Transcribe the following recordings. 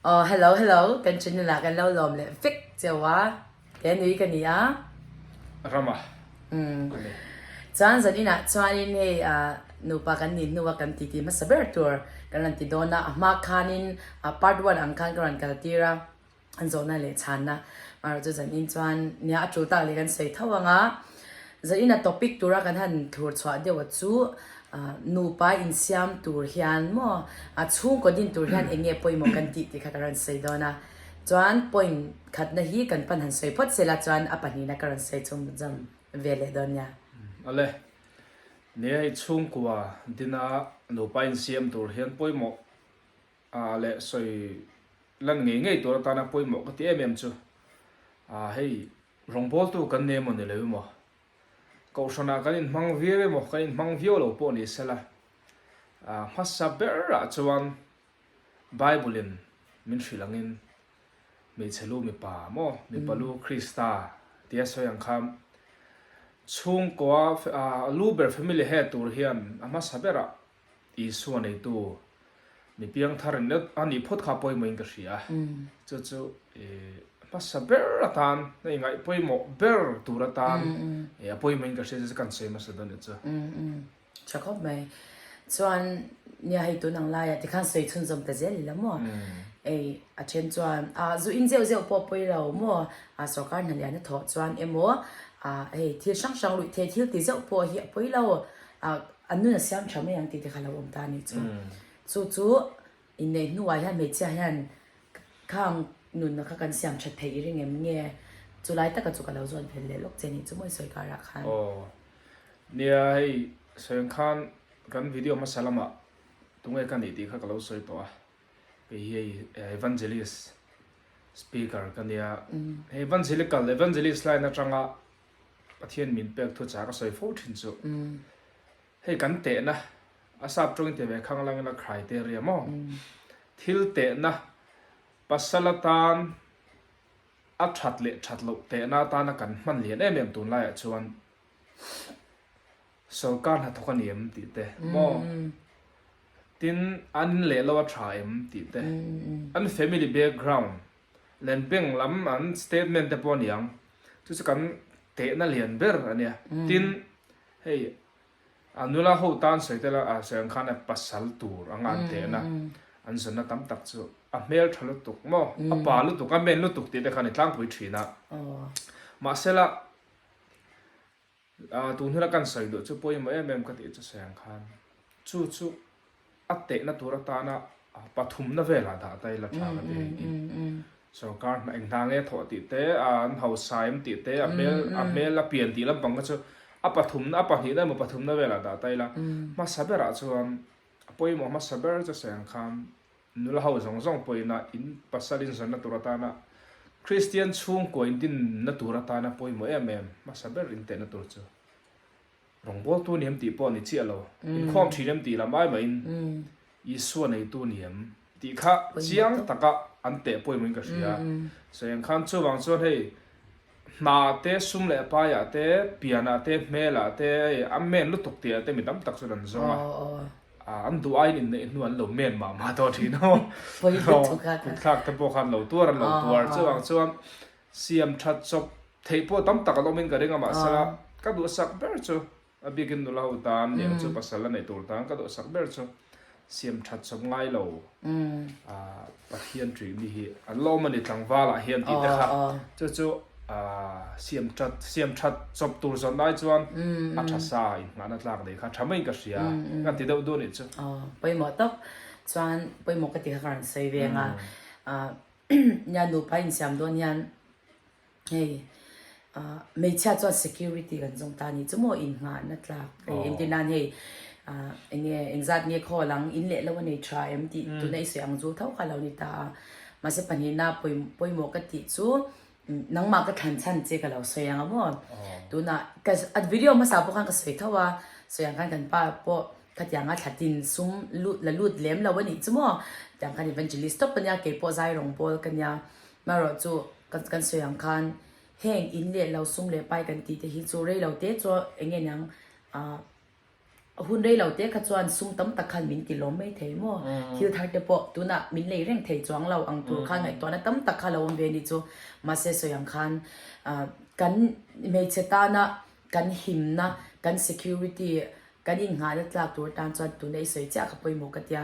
Aw hello hello kan channel ah kan lo lawm leh vek cheu a ke nui ka ni a. Rama a ni. Chuan zan inah chuanin hei nupa kan nih hnua kan titi hmasa ber tur kan rawn ti dawn a, a hma khanin part one ang khan ka rawn kal tir a. An zawhna leh chhanna erawh chu zanin chuan nia a tul tak leh kan sawi tho ang a, zanin a topic tura kan han thlur chhuah deuh a chu nupa insiam tur hian maw a chhungkaw din tur hian eng nge pawimawh kan tih tih kha ka rawn sawi dawn a, chuan point khatna hi kan pan han sawi phawt sela chuan a pahnihna ka rawn sawi chhung zam ve leh dawn nia. Awle, nia hei chhungkua dina nupa insiam tur hian pawimawh ah leh sawi lan ngei ngei tur atana pawimawh ka ti em em chu ah hei rawngbawltu kan nei emaw ni lo emaw kohhranah kan inhmang viau emaw kan inhmang viau lo pawh ni sela ah hmasa berah chuan Bible in min hrilh angin hmeichhe lu mipa maw mipa lu Krista tia sawi ang kha chhungkaw ah lu ber family head tur hian a hmasa berah Isua neitu mi piangthar in a nih phawt kha pawimawhin ka hria a, chu chu hmasa ber atan a ingaih pawimawh ber tur atan a pawimawhin ka hria chu chu kan sawi hmasa dawn nih chu. Tha khawp mai. Chuan nia hei tun ang laiah tikhan sawi chhunzawm ta zel ila maw? Ei a then chuan a zu in zeuh zeuh pawh pawi lo maw? A sorkar hna lian a thawh chuan emaw a hei thil hrang hrang luih thei thil ti zeuh pawh hi a pawi lo. A nun a siam tha mai ang tih te kha lo awm ta a nih chu. Chu chu inneih hnuah hian hmeichhia hian khang nunna kha kan siam that theih i ring em nge? Chu lai taka chu ka lo zawt vel leh lawk che nih chu mawi sawi karah khan. Aw. Nia hei sawi ang khan kan video hmasa lamah tunge ka nih tih kha ka lo sawi tawh a. Kei hi hei evangelist speaker ka nia. Hei evangelical evangelist line atanga Pathian min pek thu chah ka sawi fo thin chu. Hei kan tehna, a sap tawngin ti ve khang lang ila criteria maw? Thil tehna, pasal atan a that leh that loh tehna atana kan hman lian em em tunlaiah chuan sawrkar hnathawk a ni em tih te maw? Tin, an in leh lo a tha em tih te, an family background Len bank lam an statement te pawh a ni ang. Chu chu kan tehna lian ber a nia. Tin, hei a nula ho tan sawi tel a, sawi ang khan a pasal tur anga an tehna an zawnna tam tak chu a hmel tha lutuk maw, a pa lutuk, a men lutuk tih te kha a ni tlangpui thin a. Mahsela Tun huna kan sawi duh chu pawimawh em em ka tih chu sawi ang khan chu chu a tehna tur atana pathumna velah dah ta ila tha ka ti engkim sorkar hna eng hna nge thawh tih te an hausa em tih te a hmel a hmel a pian tih lampang kha chu a pathumna a pahnihna emaw pathumna velah dah ta ila hmasa berah chuan a pawimawh hmasa ber chu sawi ang khan Nula ho zawng zawng pawhina in pasal in zawnna tur atana Kristian chhungkua in dinna tur atana pawimawh em em hmasa ber in tehna tur chu rawngbawltu ni em tih pawh ni chiah lo, inkhawm thin em tih lam ai mahin Isua neitu ni em tih kha chiang taka an teh pawimawhin ka hria. Sawi ang khan chuvang chuan hei Hna te, sum leh paiah te, pianah te, hmelah te, hei a men lutuk tihah te mi tam tak chuan an zawng a. An duh aiin inneih hnu an lo men mah mah tawh thin a. Kutthlak te pawh khan lo tuar an lo tuar. Chuvang chuan siam that chawp theih pawh tam tak an awmin ka ring a mahsela ka duhsak ber chu A biakin nula ho tan niang chu pasal a neih tur tan ka duhsak ber chu siam that chawp ngai lo Pathian ṭih mi hi an la awm a ni tlangval ah hian tih te kha chu chu siam that siam that chawp tur zawn lai chuan a tha sa innghahna tlak nei kha tha maiin ka hria ka ti deuh duh a nih chu. Pawimawh tawp chuan pawimawh ka ti kha ka rawn sawi ve ang a nia nupa insiam dawn hian Hei ah hmeichhia chuan security kan zawng ta a ni chu maw innghahna tlak hei engtin nan hei ah eng nge engzat nge khawl ang in leh lo a nei tha em tih tuna i sawi ang zu tho kha lo ni ta a mahse pahnihna pawimawh ka tih chu nangmah ka thlan chhan che ka lo sawi ang a maw tunah ka a video hmasa pawh khan ka sawi tho a sawi ang khan kan pa pawh khatianga thlatin sum lut la lut lem lo a nih chu maw tiang khan evangelist tawp a nia keipawh zai rawng bawl ka nia marawh chu Kan kan sawi ang khan heng in leh lo sum leh pai kan tih te hi chu rei lo te chu eng nge niang ah Hun rei lo te kha chuan sum tam tak khan min ti lawm mai thei maw? Thil thar te pawh tunah min lei reng thei chuang lo ang tur khan ngaihtuahna tam tak kha lo awm ve ni chu. Mahse sawi ang khan kan hmeichhe tana kan himna, kan security, kan innghahna tlak tur tan chuan tuna i sawi chiah kha pawimawh ka tia.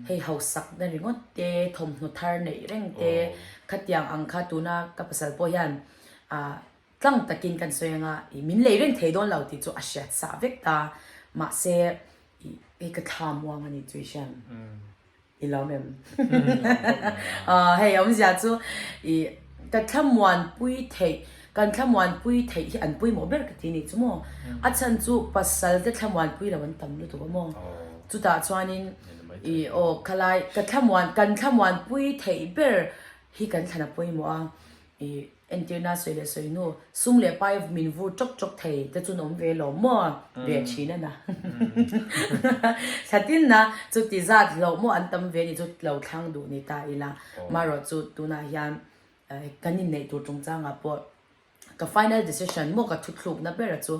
Hei hausakna ringawt te, thawmhnaw thar neih reng te, khatiang ang kha tuna ka pasal pawh hian Tlang takin kan sawi anga i min lei reng thei dawn lo tih chu a hriat sah vek ta. Mahse i hei ka thla muang a ni chu i hriam. I lawm em? Hei awmzia chu i ka thlamuanpui theih, kan thlamuanpui theih hi an pawimawh ber ka ti ni chu maw. A chhan chu pasal te thlamuanpui lo an tam lutuk a maw. Chutah chuanin i aw khalai ka thlamuan kan thlamuanpui theih ber hi kan thlan a pawimawh a. I entirna sawi leh sawi hnu, sum leh pai min vur chawk chawk thei te chu an awm ve lo maw? Ve thin a na. Thlatin na chuti zat hlauh maw an tam ve ni chu lo thlang duh ni ta ila. Marawh chu tunah hian kan inneih tur chungchangah pawh ka final decision maw ka thuthlukna bera chu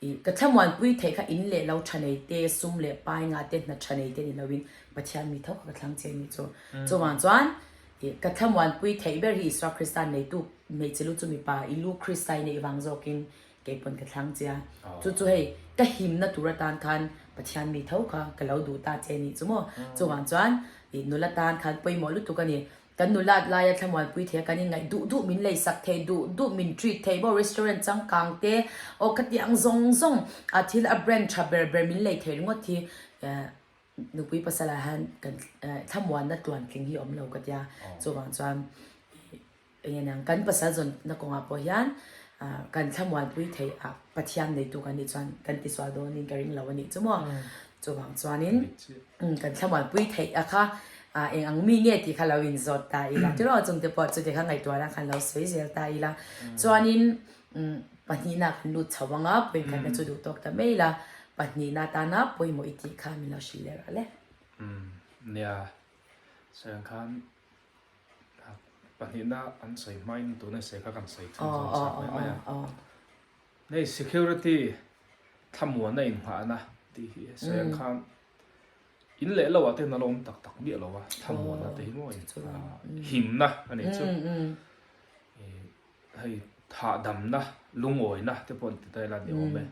i ka thlamuanpui theih kha in leh lo tha nei te, sum leh pai ngah te, hna tha nei te ni loin Pathian mi tho kha ka thlang che ni chu. Chuvang chuan Ka thlamuanpui theih ber hi Isua Krista neitu hmeichhe lu chu mipa i lu Krista i neih vang zawkin kei pawn ka thlang che a. Chu chu hei ka himna tur atan khan Pathian mi tho kha ka lo duh ta che nih chu maw. Chuvang chuan i nula tan khan pawimawh lutuk a ni. Kan nulat laia thlamuanpui thei a kan inngaih duh duh min leisak thei duh duh min treat thei maw restaurant changkang te aw khatiang zawng zawng a thil a brand tha ber ber min lei thei ringawt hi Nupui pasal ah hian kan thlamuanna tluantling hi awm lo ka tia. Chuvang chuan eng nge niang kan pasal zawnna kawngah pawh hian kan thlamuanpui theih a Pathian neitu kan nih chuan kan tisual dawnin ka ring lo a nih chu maw. Chuvang chuanin kan thlamuanpui theih a kha eng ang mi nge tih kha lo inzawt ta ila tiraw chungte pawh chuti kha ngaihtuahna khan lo sawi zel ta ila. Chuanin Pahnihna kan lut chho ang a, point khatna chu duh tawk ta mai ila, pahnihna atana pawimawh i tih kha min lo hrilh leh rawh le. Umm nia, sawi khan pahnihna an sawi hmain tuna sawi kha kan sawi chhun zawng chak mai mai a. Nei security thlamuanna inngahna tih hi sawi ang khan in leh lo ah te hian a lo awm tak tak miah lo a, thlamuanna te hi maw himna a nih chu. Hei thahdamna, lungawina te pawh an ti ta ila ni awm e.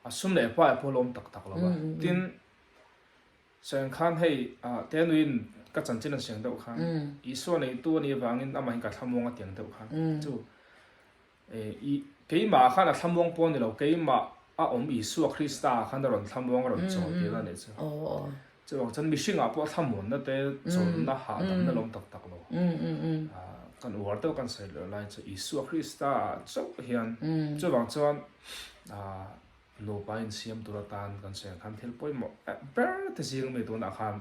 A sum leh pa pawh la awm tak tak lo a. Tin, Seng khan hei Tenuiin ka chanchin an siang deuh khan Isua neitu a nih avangin amahin ka thlamuang a tiang deuh khan chu keimah khan a thlamuang pawh a ni lo, keimah a awm Isua Krista ah khan a rawn thlamuang a rawn chawl tir a nih chu. Chuvang chuan mihringah pawh thlamuanna te chawlhna hahdamna lawm tak tak lo. Kan uar deuh kan sawi loh lai chu Isua Krista ah chauh hian chuvang chuan nupa insiam tur atan kan sawi ang khan thil pawimawh ber te zing ami tunah khan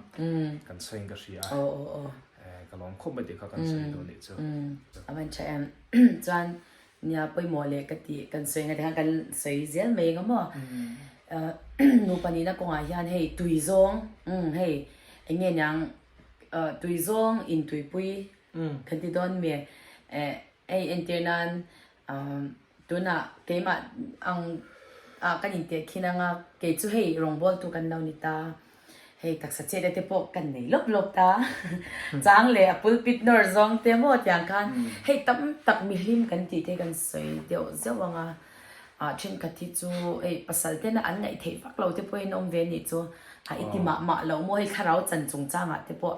kan sawiin ka hria a. Ka lawm khawp mai tih kha kan sawi duh anih chu. A van tha em. Chuan Nia pawimawh leh ka tih kan sawi nga tikhan kan sawi zel mai eng maw. Nupa nihna kawngah hian hei tui zawng hei eng nge niang tui zawng in tuipui kan ti dawn mi hei entir nan tunah keimah ang ah kan intehkhin anga kei chu hei rawngbawltu kan lo ni ta. Hei taksa chet te pawh kan nei lawp lawp ta. Chang leh a pulpit nawr zawng te maw tiang khan hei tam tak mihlim kan tih te kan sawi deuh zeuh ang a. Ah thenkhat hi chu hei pasal tena an ngaih theih vak lo te pawhin awm ve anih chu. A i ti mah mah lo maw hei thlarau chan chungchangah te pawh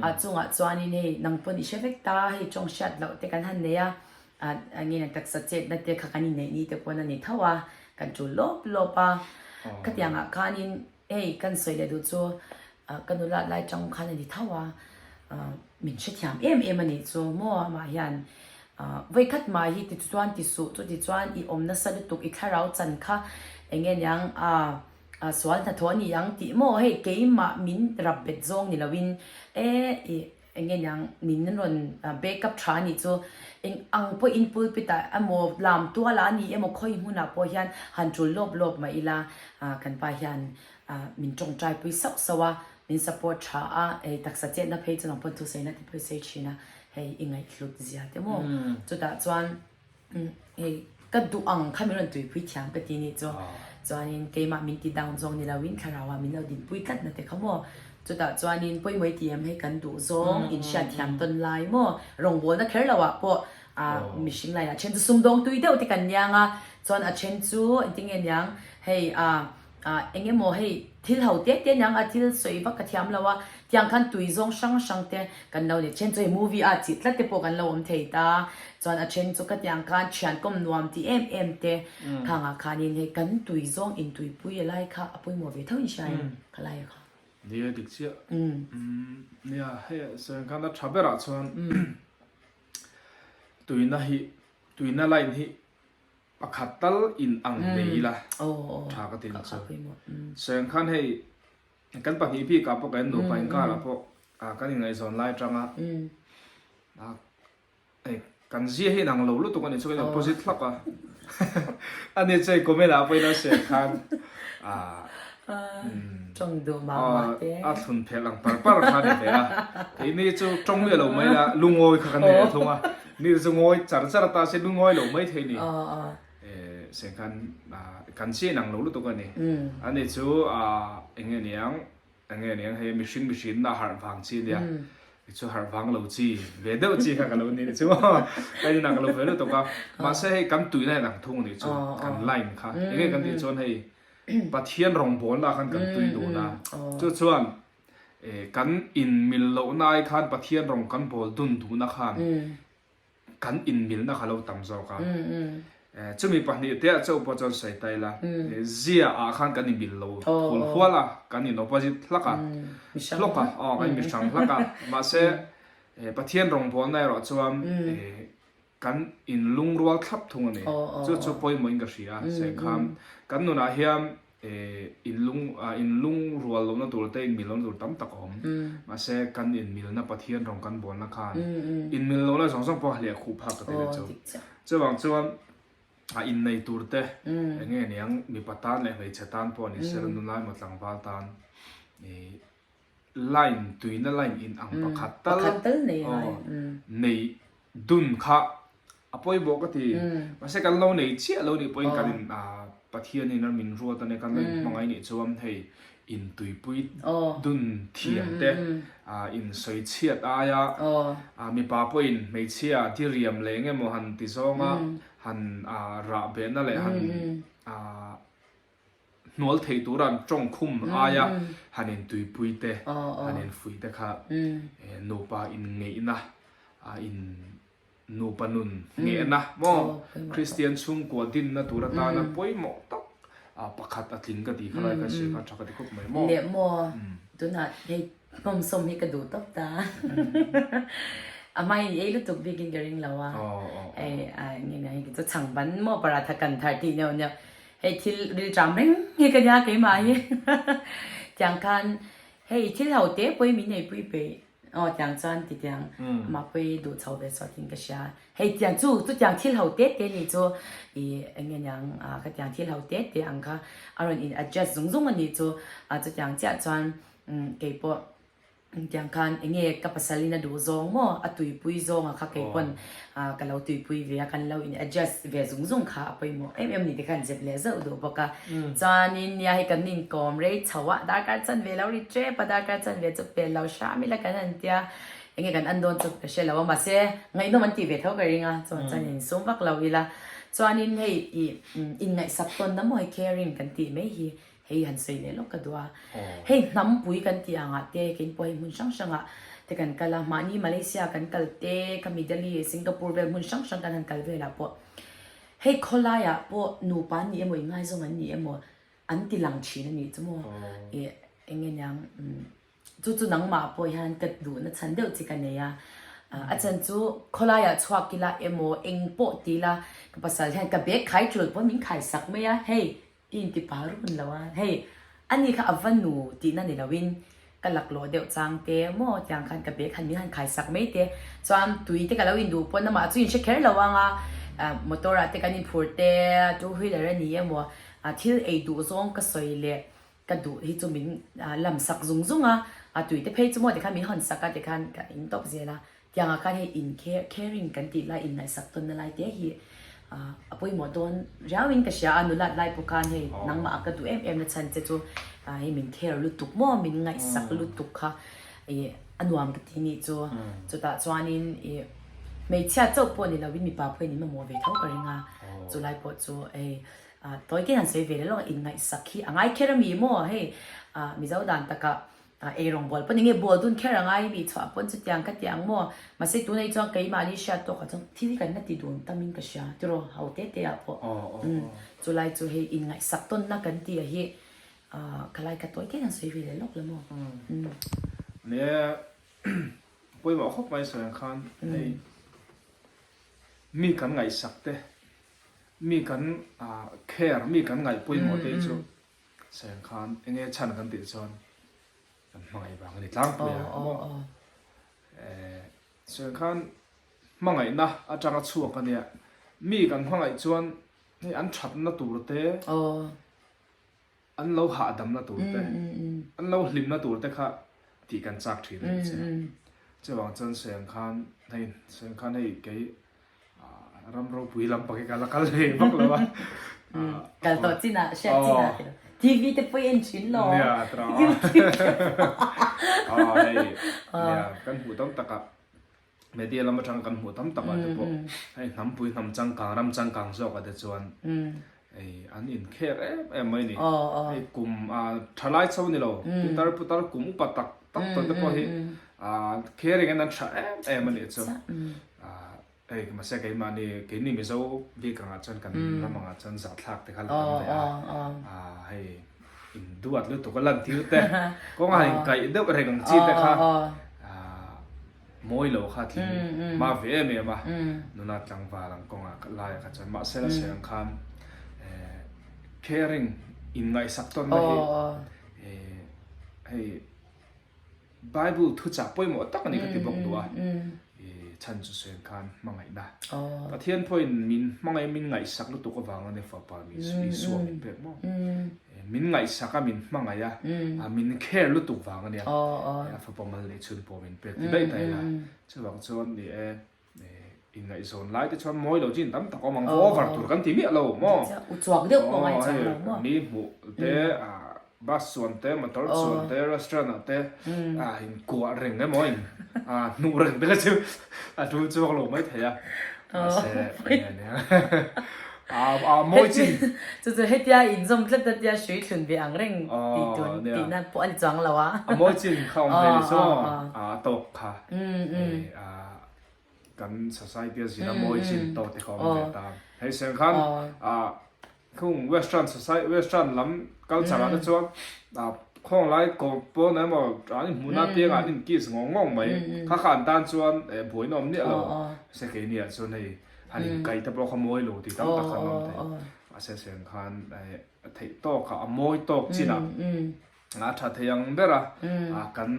ah chungah chuanin hei nang pawn i hre vek ta hei tawng hriat loh te kan han nei a. Ah nge nang taksa chetna te kha kan inneih ni te pawn a ni tho a kan tul lawp lawp a. Khatiangah khanin Hei kan sawi leh duh chu ka nula lai tang khan a ni tho a, min hrethiam em em a nih chu maw amah hian vawikhat mah hi ti chuan ti suh chuti chuan i awm nasa lutuk i thlarau chan kha eng nge niang sual hnathawh a ni ang tih maw hei keimah min rap bet zawng ni loin e i Eng nge niang min rawn back up tha anih chu eng ang pawhin pulpit ah emaw lam tual ah ani emaw khawi hmun ah pawh hian han tul lawp lawp mah ila kan pa hian min tawngtai pui sauh sauh a min support tha a hei taksa chetna phei chu nang pawn thusawi na te pawh i sawi thin a hei i ngaihhlut zia te maw chutah chuan hei ka duh ang kha min rawn tuipui thiam ka ti nih chu. Chuanin keimah min ti down zawng ni loin thlarauah min lo dinpui tlat na te kha maw. Chutah chuanin pawimawh i ti em hei kan duh zawng in hriatthiam tawn lai maw. Rawngbawlna kher lo ah pawh mihring laiah a then chu sumdawng tui deuh te kan niang a, chuan a then chu engtin nge niang hei eng emaw hei thil ho te te niang a thil sawi vak ka thiam lo a, tiang khan tui zawng hrang hrang te kan lo nei. Then chu hei movie a chih tlat te pawh kan lo awm thei ta, chuan a then chu khatiang khan thian kawm nuam ti em em te khangah khanin hei kan tui zawng intuipui a lai kha a pawimawh ve tho in hria em ka lai kha. Nia dik chiah. Nia hei sawi ang khan a tha berah chuan tuina hi tuina line hi pakhat tal in ang nei ila tha ka ti ang chu. Sawi ang khan hei kan pahnih bikah pawh kan nupa inkarah pawh kan inngaihzawn lai atanga Hei kan zia hi inang lo lutuk a nih chu kan opposite hlak a. A ni chu hei comment ah pawhin a sawi khan ah Tawng duh mah mah te. A thlun phelh ang par par kha a ni ve a. Keini chu tawng miah lo mai la lungawi kha kan nei ve thung a. Ni chu ngawi char char ata se lungawi lo mai thei ni. Sawi khan kan zia inang lo lutuk a ni. A ni chu ah eng nge niang Enge aniang hei mihring mihrinna harh vang chi ania i chu harh vang lo chi ve deuh chi kha ka lo ni chu ka inah ka lo ve lutuk a mahse hei kan tuina in ang thung anih chu kan line kha enge kan tih chuan hei Pathian rawngbawlna khan kan tui dun a chu chuan kan inmil lohna ai khan Pathian rawng kan bawl dun duhna khan kan inmilna kha lo tam zawk a. Chumi pahnih te ah chauh pawh chuan sawi ta ila, zia ah khan kan inmil lo hul hual a, kan in opposite hlak a, hlawk a, aw kan inmihrang hlak a, mahse Pathian rawngbawlna erawh chuan kan inlungrual thlap thung a ni. Chu chu pawimawhin ka hria, sawi khan kan nunah hian Inlung inlungrual lohna tur te inmil lohna tur tam tak a awm. Mahse kan inmilna Pathian rawng kan bualna khan inmil lohna zawng zawng pawh a hliah khuh phak ka ti leh chu. Chuvang chuan a innei tur te eng nge niang mipa tan leh hmeichhe tan pawh ni se nula emaw tlangval tan line tuina line in ang pakhat tal nei dun kha a pawimawh ka ti. Mahse kan lo nei chiah lo nih pawhin kan in Pathianin a min ruat a nia kan lo inhmangaih nih chuan hei intuipui dun thiam te insawi chhiat aia mipa pawhin hmeichhia diriam leh eng emaw han ti zawnga han rah behna leh han hnual thei tura an tawng khum aia han intuipui te, han infuih te kha nupa inngeihna, in nupa nun nghehna maw Kristian chhungkua dinna tur atana pawimawh tak pakhat a tling ka tih kha lai kha sawi kha tha ka ti khawp mai maw. Leh maw tunah hei hnawmsawm hi ka duh tawp ta a hmain i ei lutuk bikin ka ring lo a, nge nge hei chu chhang ban maw paratha kan thar tih neuh neuh Hei thil rilṭam reng hi ka nia keimah hi tiang khan hei thil ho te pawhin min neipui peih aw tiang chuan ti tiang amah pawhin duh chho ve sawt in ka hria hei tiang chu chutiang thil ho te te nih chu ih eng nge niang ah khatiang thil ho te te ang kha a rawn in adjust zung zung a nih chu ah chutiang chiah chuan keipawh Tiang khan enge ka pasal in a duh zawng maw a tuipui zawng a kha kei pawn ka lo tuipui ve a kan lo in adjust ve zung zung kha a pawimawh em em ni te khan zep leh zauh duh bawk a. Chuanin nia hei kan inkawm rei chho a darkar chan ve lo ri tep a darkar chan ve chu pel lo hram ila kan han tia enge kan an dawn chu ka hre lo a mahse ngaihnawm an tih ve tho ka ring a chuan chuan insum vak lo ila chuanin hei ih inngaihsak tawn na maw hei caring kan tih mai hi Hei han sawi leh lawk ka duh a. Hei hnampui kan tih angah te kein pawh hei hmun hrang hrangah te kan kal a, mahni Malaysia kan kal te, ka Middle East, Singapore vel hmun hrang hrang kan han kal velah pawh hei khawlaiah pawh nupa an ni emaw ingaizawng an ni emaw an ti lang thin a nih chu maw ih eng nge niang umm Chu chu nangmah pawh hian ka duhna chhan deuh chi ka nei a, a chhan chu khawlaiah chhuak ila emaw eng pawh ti ila ka pasal hian ka bag khai tul pawn min khai sak mai a, hei i inti pa run lo a, hei ani kha a va nu tihna ni loin ka laklawh deuh chang te maw tiang khan ka bag han min han khai sak mai te chuan tui te ka lo induh pawn amah chu in hre kher lo ang a, motor ah te kan inphur te two wheeler a ni emaw thil ei duh zawng ka sawi leh Ka duh hi chu min lam sak zung zung a, a tui te phei chu maw tikhan min hawn sak a tikhan ka in tawp zel a, tiangah khan hei in caring kan tih lai in ngaihsak tawnna lai te hi A pawimawh dawn riauin ka hria a, nulat lai pawh khan hei nangmah a ka duh em em na chhan che chu hei min care lutuk maw, min ngaihsak lutuk kha ih a nuam ka ti nih chu. Chutah chuanin ih hmeichhia chauh pawh ni lovin mipa pawhin in mamawh ve tho ka ring a, chulai pawh chu hei tawi te hian sawi ve leh lawk a, inngaihsak hi a ngai kher a mi maw hei Mizo dan takah Ei rawng bawl pawn enge bawl dun kher angai mi chhuah pawn chutiang ka ti ang maw? Mahse tunah hi chuan keimahni hriat tawkah chuan thil hi kan la ti dun tamin ka hria tiraw ho te te ah pawh umm chulai chu hei inngaihsak tawnna kan tih ah hi ka lai ka tawi te hian sawi ve leh lawk la maw umm. Nia pawimawh khawp mai sawi ang khan hei mi kan ngaihsak te mi kan care mi kan ngaih pawimawh te hi chu Seng khan enge chhan kan tih chuan kan hmangaih vang a ni tlangpui a maw? Seng khan hmangaihna atanga chhuak a nia, mi kan hmangaih chuan hei an thatna tur te, an lo hahdamna tur te, an lo hlimna tur te kha tih kan chak thin a ni che. Chuvang chuan seng khan hei seng khan hei kei Ram ropui lam pakhi ka la kal ve vak lo a. Kal tawh chin ah, hriat chin ah tilo. TV te pawh i en thin lo. Nia, tira. Aw hei, nia, kan hmuh tam tak ah, media lam atang kan hmuh tam tak ah te pawh, hei hnampui hnam changkang, ram changkang zawk ah te chuan hei an inkher em em mai ni. Hei kum thalai chho ni lo, pitar putar kum upa tak tak tawh te pawh hi caring in an tha em em a nih chu. Hei mahse keimahni keini Mizo bik angah chuan kan ram angah chuan zahthlak te kha la tam ve a, hei in duat lutuk a lantir te kawng a inkaih deuh reng ang chi te kha mawi lo kha tling hma ve em em a, nuna tlangval ang kawngah laiah kha chuan mahse la sawi ang khan caring inngaihsak tawnna hi hei Bible thuchah pawimawh tak a ni ka ti bawk duh a, i chhan chu sawi khan hmangaihna. Pathian pawhin min hmangaih min ngaihsak lutuk avang a ni fapa mi Isua min pek maw? Min ngaihsak a min hmangaih a, min care lutuk vang a nia. A fapa mal leh chhun pawh min pek ti daih daih la. Chuvang chuan ni e. Inngaihzawn lai te chuan mawi lo chin tam tak awm ang, over tur kan ti miah lo maw? U chuak deuh pawh ngai chuang lo maw? Mi hmuh te, bus chuan te, motor chuan te, restaurant ah te in kuah reng emaw in hnuh reng te kha chu a tul chuak lo mai thei a. Mahse a mawi chin. Chu chu hetia inzawm tlat a tia hrui thlun ve ang reng tih tun tihna pawh a ni chuang lo a. A mawi chin kha awm ve ni chu a tawk kha. Kan society a zira mawi chin tawk te kha awm ve ta. Hei sen khan khung western society western lam culture ah te chuan khawng lai pawn emaw an inhmuhna apiangah an in kiss ngawng ngawng mai. Kha kha an tan chuan buaina awm miah lo. Mahse keini ah chuan hei han inkaih te pawh kha mawi lo tih tam tak kha an awm thei. Mahse sen khan a theih tawkah a mawi tawk chinah a tha thei ang ber a kan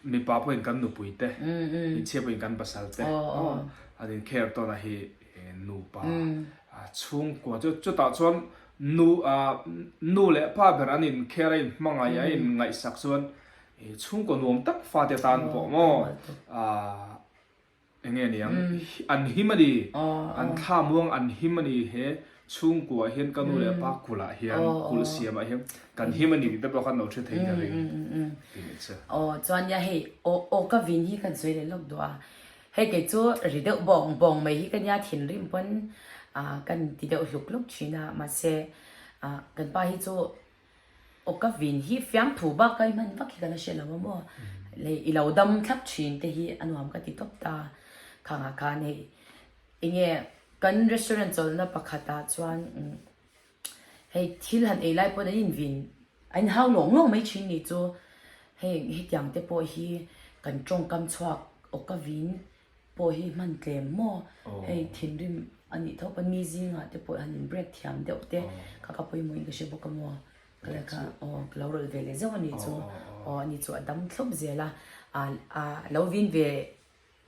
Mipa pawhin kan nupui te, hmeichhia pawhin kan pasal te an inkhel tawn a hi nupa chhungkua chu chutah chuan nu nu leh pa ber an inkhel a inhmangaih a inngaihsak chuan chhungkaw nuam tak fate tan pawh maw Eng nge niang? An him a ni. An thla muang an him a ni. He chhungkuah hian ka nu leh pa kulh ah hian, kulh siam ah hian kan him a ni tih te pawh khan lo hre thei ka ring tih ni che. Aw chuan nia hei aw aw ka vin hi kan sawi leh lawk duh a. Hei kei chu ri deuh bawng bawng mai hi ka nia thinrim pawn kan ti deuh hluk hluk thin a mahse kan pa hi chu Aw ka vin hi fiamthu bak a i hman vak hi ka la hre lo a maw? Lei i lo dam thlap thin te hi a nuam ka ti tawp ta. Khangah khan hei enge kan restaurant chawlhna pakhat ah chuan hei thil han ei lai pawn an invin a inhau lawng lawng mai thin ni chu hei hetiang te pawh hi kan tawngkam chhuak aw ka vin pawh hi hman tlem maw? Hei thinrim a nih tho pawn mi zingah te pawh han in break thiam deuh te kha ka pawimawhin ka hre bawk a maw? Ka la kha aw ka lo rawlh ve leh zeuh a nih chu aw a ni chu a dam thlup zel a a lo vin ve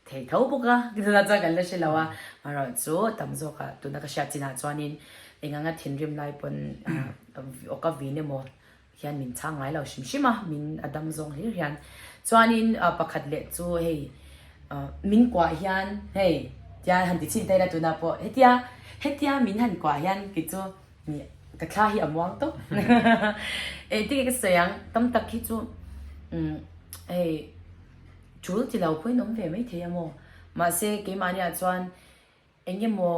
thei tho bawk a tunah chuan kan la hre lo a amaherawh chu tam zawk ah tuna ka hriat chinah chuanin eng anga thinrim lai pawn aw ka vin emaw hian min chhang ngai lo hrim hrim a, min a dam zawng hlir hian. Chuanin pakhat leh chu hei min kuah hian hei. Tia han ti chhin ta ila tunah pawh hetia hetia min han kuah hian kei chu ka thla hi a muang tawp. Engtin nge ka sawi ang tam tak hi chu umm hei tul ti lo pawhin awm ve maithei a maw mahse keimahniah chuan Eng emaw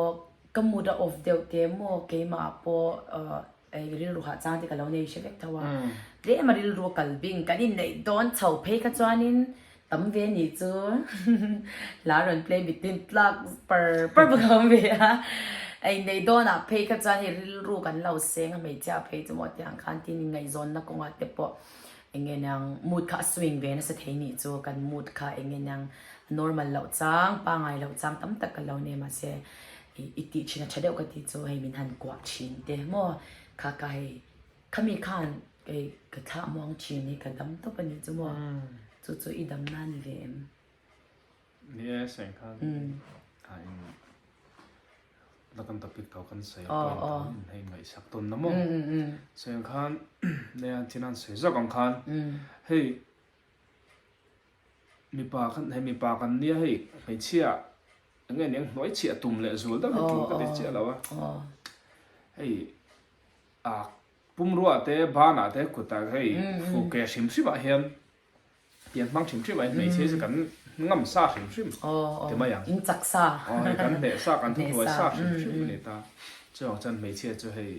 ka mood a off deuh te maw keimah pawh hei rilru hah chang te ka lo nei hre vek tho a, tlem a rilru a kal bing kan inneih dawn chho phei kha chuanin tam ve nih chu hla rawn play mitin tlak par par bawk a awm ve a, inneih dawnah phei kha chuan hei rilru kan lo seng a hmeichhia phei chu maw tiang khan tin inngaihzawnna kawngah te pawh Eng nge niang mood kha a swing ve nasa thei nih chu kan mood kha eng nge niang a normal loh chang pangai loh chang tam tak ka lo nei mahse i tih thin a tha deuh ka tih chu hei min han kuah thin te maw kha ka hei khami khan hei ka thlah muang thin hi ka dam tawp a nih chu maw chu chu i dam na ni ve em. Ni e seng khan a in la kan topic tawh kan sawi a point tho in hei ngaihsak tawn na maw seng khan nei an chin an sawi zawk ang khan hei mipa khan hei mipa kan nia hei hmeichhia eng nge niang hnuai chhiah tum leh zual deuh hi tul ka ti chiah lo a hei a pumrua te banah te kutah hei fuke hrim hrim ah hian Pian hmang hrim hrim a, hmeichhia chu kan ngam sa hrim hrim ti mai ang. In chak sa. Aw hei kan hneh sa, kan thuhnuai sa hrim hrim a ni ta. Chuvang chuan hmeichhia chu hei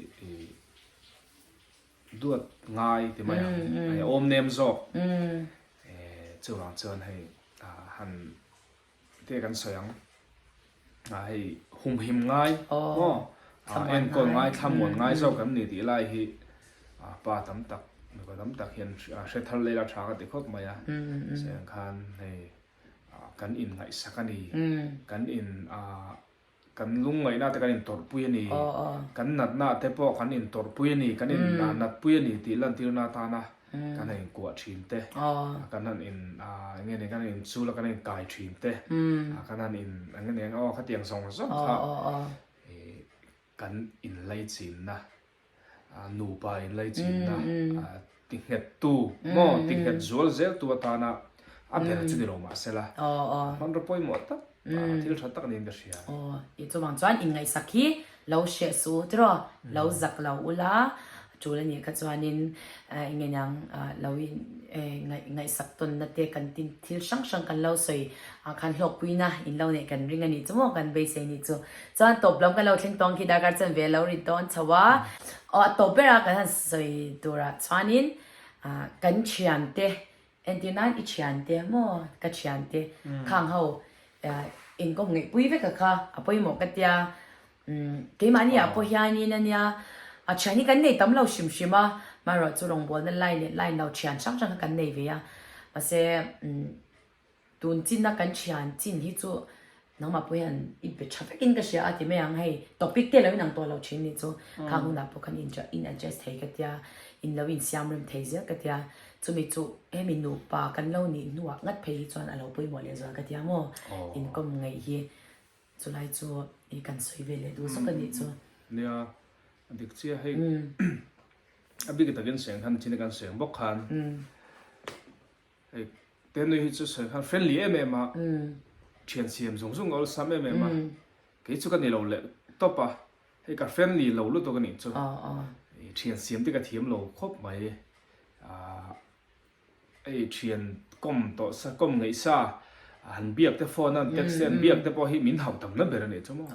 duat ngai ti mai ang, hei awm nem zawk. Chuvang chuan hei han Te kan sawi ang. Ah hei humhim ngai maw ah enkawl ngai thlamuan ngai zawk kan ni tih lai hi ah pa tam tak mipa tam tak hian hre thar leh la tha ka ti khawp mai a. Cheng khan hei ah kan inngaihsak a ni. Kan in ah Kan lungngaihna te kan intawrhpui a ni, kan natna te pawh kan intawrhpui a ni, kan in natpui a ni tih lantirna atana kan han inkuah thin te, kan han in eng nge ni kan han inchul a kan inkai thin te, kan han in eng nge ni aw khatiang zawng zawng kha kan inlaichinna nupa inlaichinna tinghettu maw tinghet zual zeltu atana a ber chu ni lo mahsela hmanraw pawimawh tak thil tha tak niin ka hria. Aw i chuvang chuan inngaihsak hi lo hreh suh tiraw lo zak lo ula tul a nih kha chuanin eng nge niang lo in ngaihsak tawnna te kan tin thil hrang hrang kan lo sawi ah khan hlawkpuina in lo neih kan ring a nih chu maw kan beisei nih chu. Chuan tawp lam kan lo thleng tawng khi darkar chuan ve lo ri dawn chho a. Aw a tawp ber a kan han sawi turah chuanin kan thiante entir nan i thiante maw ka thiante khang ho inkawm ngaihpui vek a kha a pawimawh ka tia keimahni ah pawh hianin ania a thian hi kan nei tam lo hrim hrim a marawh chu rawngbawlna line leh line lo thian hrang hrang kha kan nei ve a mahse Tun chinna kan thian chin hi chu nangmah pawh hian i be tha vekin ka hria a ti mai ang hei topic te lo inang tawh lo thin nih chu khang hunah pawh khan in adjust thei ka tia in lo insiam rem thei zel ka tia chumi chu hemi nupa kan lo nih hnuah ngat phei hi chuan a lo pawimawh leh zual ka tia maw inkawm ngaih hi chulai chu i kan sawi ve leh duh zawk a nih chu. Nia a dik chiah hei a bik takin seng khan chin kan seng bawk khan Hei Tenui hi chu sawi khan friendly em em a, thian siam zung zung a awlsam em em a, kei chu ka ni lo leh tawp a, hei ka friendly lo lutuk a nih chu, thian siam te ka thiam lo khawp mai, ah hei thian kawm tawh sa kawm ngeih sa han biak te phone a han text te han biak te pawh hi min hauh tam na ber a nih chu maw,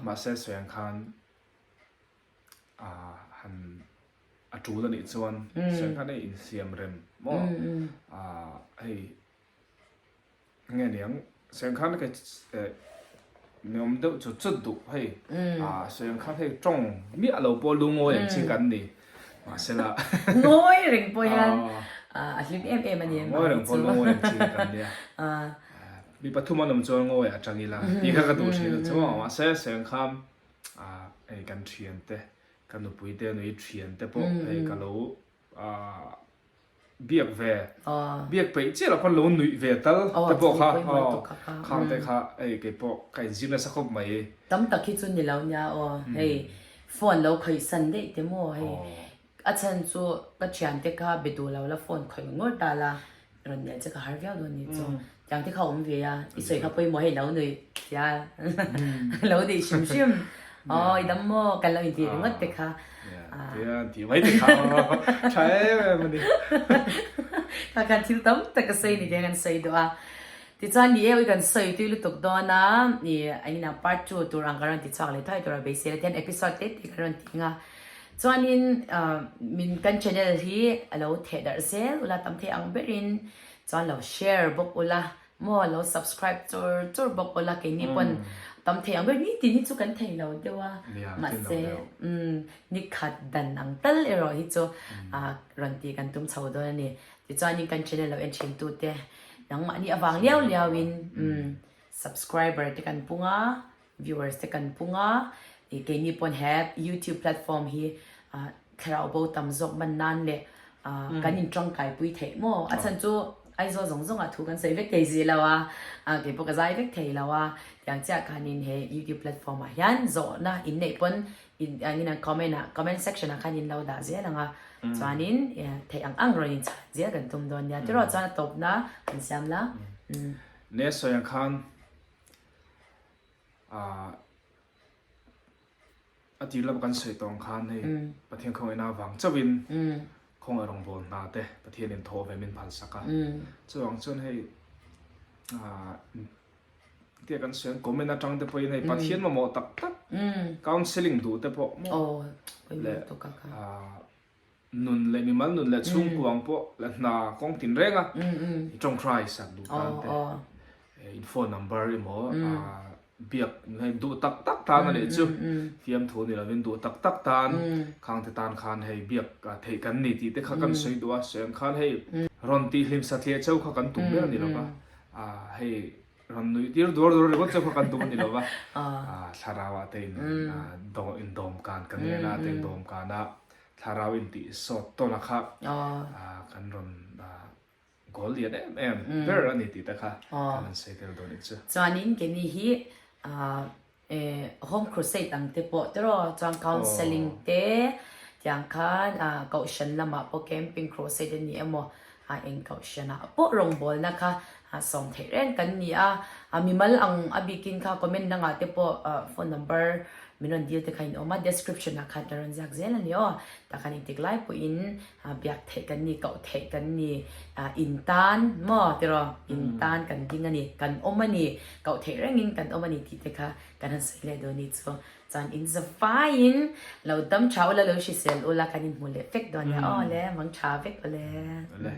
mahse sawi ang khan ah han a tul a nih chuan sawi khan hei insiam rem maw ah hei nge niang sawi khan ka ni awm deuh chut chut duh hei ah sawi khan hei tawng miah lo pawh lungawi ang chi kan ni mahsela ngawi reng pawh hian a hlim em em a ni ngawi reng pawh lungawi ang chi kan nia mi pathum an awm chuan ngawi a tang ila tih kha ka duh thin a chu mahse sawi khan ah hei kan thian te Ka nupui te nui thian te pawh hei ka lo biak ve, biak peih chiah loh pawn lo nuih ve tal te pawh kha khang te kha hei kei pawh ka inzir nasa khawp mai. Tam tak hi chu ni lo nia aw hei phone lo khawih san daih te maw hei a chhan chu ka thian te kha be duh lo la phone khawih ngawr ta la rawn nel che ka har viau dawn ni chu tiang te kha awm ve a i sawi kha pawimawh hei lo nuih. Thia lo dei hrim hrim. Aw i dam maw kan lo inti ringawt te kha. Tia an ti mai te kha tha em em a ni. Kha khan thil tam tak ka sawi ni te kan sawi duh a. Tichuan ni e ui kan sawi tui lutuk dawn a, i engin part 2 tur ang kan rawn ti chhuak leh thuai tur a beisei la tihian episode te te kan rawn ti ang a. Chuanin min kan channel hi a lo theh darh zel ula tam thei ang berin chuan lo share bawk ula. Maw lo subscribe chur chur bawk ula keini pawn tam thei ang ber nitin hi chu kan thei lo deuh a mahse umm nikhat dan ang tal erawh hi chu rawn tih kan tum chho dawn a ni tichuanin kan channel lo en thin tu te nangmahni avang liau liau in umm subscriber te kan pung a. Viewers te kan pung a, ih keini pawn he YouTube platform hi thlarau bo tam zawk man nan leh kan in tangkai pui theih maw? A chhan chu Aizawl zawng zawng ah thu kan sawi vek thei si lo a, kei pawh ka zai vek thei lo a, tiang chiah khanin he YouTube platform ah hian zawhna in neih pawn in engin comment ah comment section ah khan in lo dah zel ang a, chuanin theih ang ang rawn in chhan zel kan tum dawn nia tiraw chuan a tawpna kan siam la. Ne sawi ang khan Ah a tir lama kan sawi tawng khan hei Pathian khawngaihna avang chauhin khawngaih rawngbâwl hna te Pathianin thaw ve min phalsak a. Chuvang chuan hei ah tia kan sawi ang comment atang te pawhin hei Pathian mamawh tak tak counselling duh te pawh maw leh ah nun leh mimal nun leh chhungkuang pawh leh hna kawng tin reng a i tawngtai sak duh tan te in phone number emaw biak hei duh tak tak tan a nih chu fiamthu ni lovin duh tak tak tan khang te tan khan hei biak theih kan ni tih te kha kan sawi duh a sawi ang khan hei rawn tih hlim satliah chauh kha kan tum ber a ni lova hei rawn nuih tir duar duar ringawt chauh kha kan tum a ni lova thlarau ah te in indawm kan kan ngen a te indawm kan a Thlarau intih sawt tawn a kha kan rawn goal lian em em ber a ni tih te kha kan han sawi tel dawn i chu. Chuanin keini hi Home Crusade ang te pawh tiraw chuan counselling te tiang khan kohhran lamah pawh camping crusade a ni emaw eng kohhranah pawh rawngbawlna kha sawm theih reng kan ni a, mimal ang a bikin kha comment dangah te pawh phone number min rawn dil te kha in awm a, description ah khan ka rawn ziak zel a ni aw, tah khan engtik lai pawhin biak theih kan ni, koh theih kan ni, in tan maw tiraw in tan kan ding a ni, kan awm a ni, koh theih rengin kan awm a ni tih te kha kan han sawi leh dawn ni chu. Chuan in zavaiin lo dam tha ula, lo hrisel ula kan inhmu leh vek dawn nia. Aw le, mang tha vek awle. Awle.